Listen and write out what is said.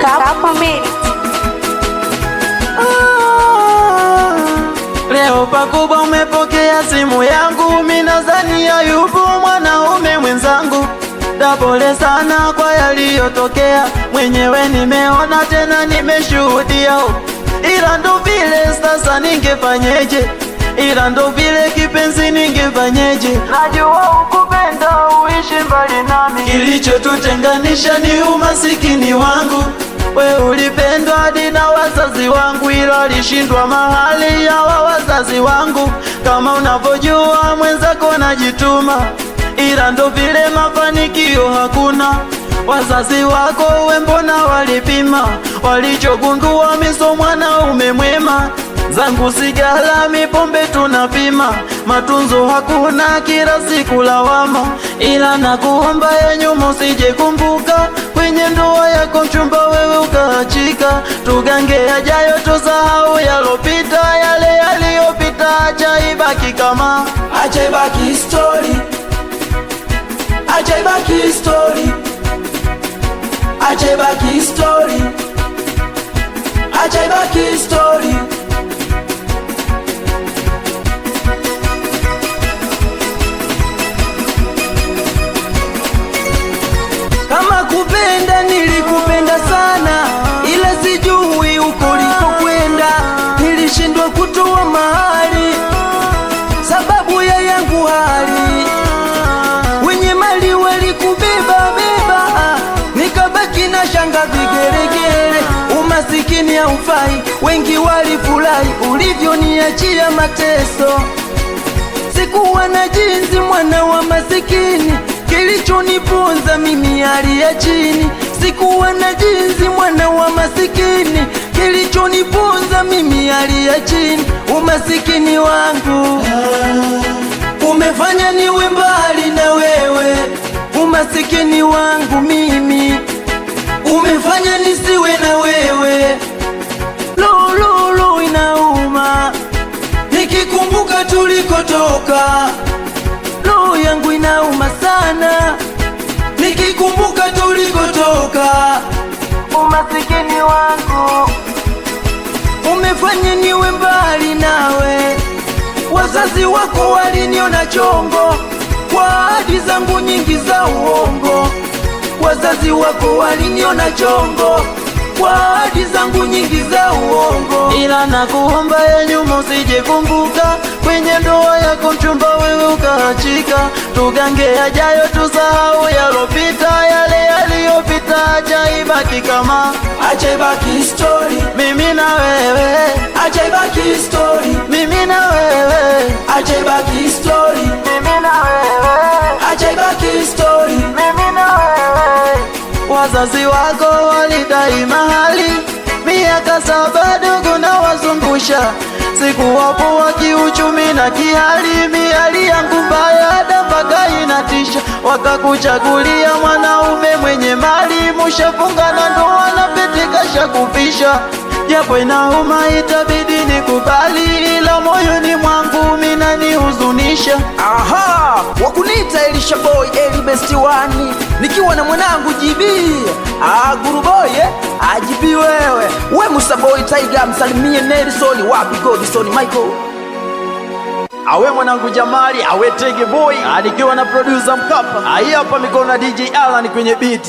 Kapa Meli. Ah, leo pakubwa umepokea simu yangu, minazania yupo mwanaume mwenzangu. Pole sana kwa yaliyotokea, mwenyewe nimeona tena nimeshuhudia, ila ndo vile sasa ningefanyeje? Ila ndo vile kipenzi, ningefanyeje? Najua ukupenda uishi mbali nami, kilichotutenganisha ni umasikini wangu. We ulipendwa hadi na wazazi wangu, ila alishindwa mahali ya wa wazazi wangu. Kama unavyojua mwenzako najituma, ila ndo vile mafanikio hakuna. Wazazi wako we mbona walipima, walichogundua miso mwanaume mwema. Zangu sigara mipombe tunapima, matunzo hakuna, kila siku lawama. Ila nakuomba ya nyuma usije kumbuka, kwenye ndoa yako mchumba wewe ukaachika. Tugange yajayo tusahau yalopita, yale yaliyopita acha ibaki kama, acha ibaki story, acha ibaki story, acha ibaki story, acha ibaki story. Kama kupenda nilikupenda sana, ila sijui uko ulikokwenda. Nilishindwa kutoa mahali sababu ya yangu hali, wenye mali walikubeba beba, nikabaki na shanga vigeregere. Umasikini haufai, wengi walifurahi ulivyoniachia mateso. Sikuwa na jinsi, mwana wa masikini, kilichoniponza mimi hali ya chini. Sikuwa na jinsi, mwana wa masikini, kilichoniponza mimi hali ya chini. Umasikini wangu umefanya niwe mbali na wewe, umasikini wangu mimi umefanya nisiwe na wewe. Lulu inauma nikikumbuka tulikotoka, roho yangu inauma sana nikikumbuka tulikotoka. Umasikini wangu umefanya niwe mbali nawe. Wazazi wako waliniona chongo kwa ahadi zangu nyingi za uongo. Wazazi wako waliniona chongo kwa ahadi zangu nyingi za uongo. Ila nakuomba ya nyuma usije kumbuka, kwenye ndoa yako mchumba wewe ukaachika. Tugange yajayo tusahau yalopita, yale yaliyopita acha ibaki kama, Acha ibaki story, mimi na wewe, acha ibaki story, mimi na wewe, acha ibaki story, mimi na wewe, acha ibaki story. mimi na wewe. Wazazi wako walidai mahali miaka 7 dogo na wazungusha, sikuwapo wa kiuchumi na kihali, miali yangu mbaya da mpaka inatisha. Wakakuchagulia mwanaume mwenye mali, mushafunga na ndoa na pete kasha kupisha. Japo inauma itabidi nikubali, ila moyoni mwangu minanihuzunisha. Aha, wakuniita Elisha Boy, Eli Best One, nikiwa na mwanangu GB. Ah, Guru Boy eh? Ah, GB wewe. We Musa Boy Tiger, msalimie Nelson, wapi Godson Michael. Awe mwanangu Jamali, awe Tege Boy, nikiwa na producer Mkapa. Hii hapa mikono na DJ Alan kwenye beat.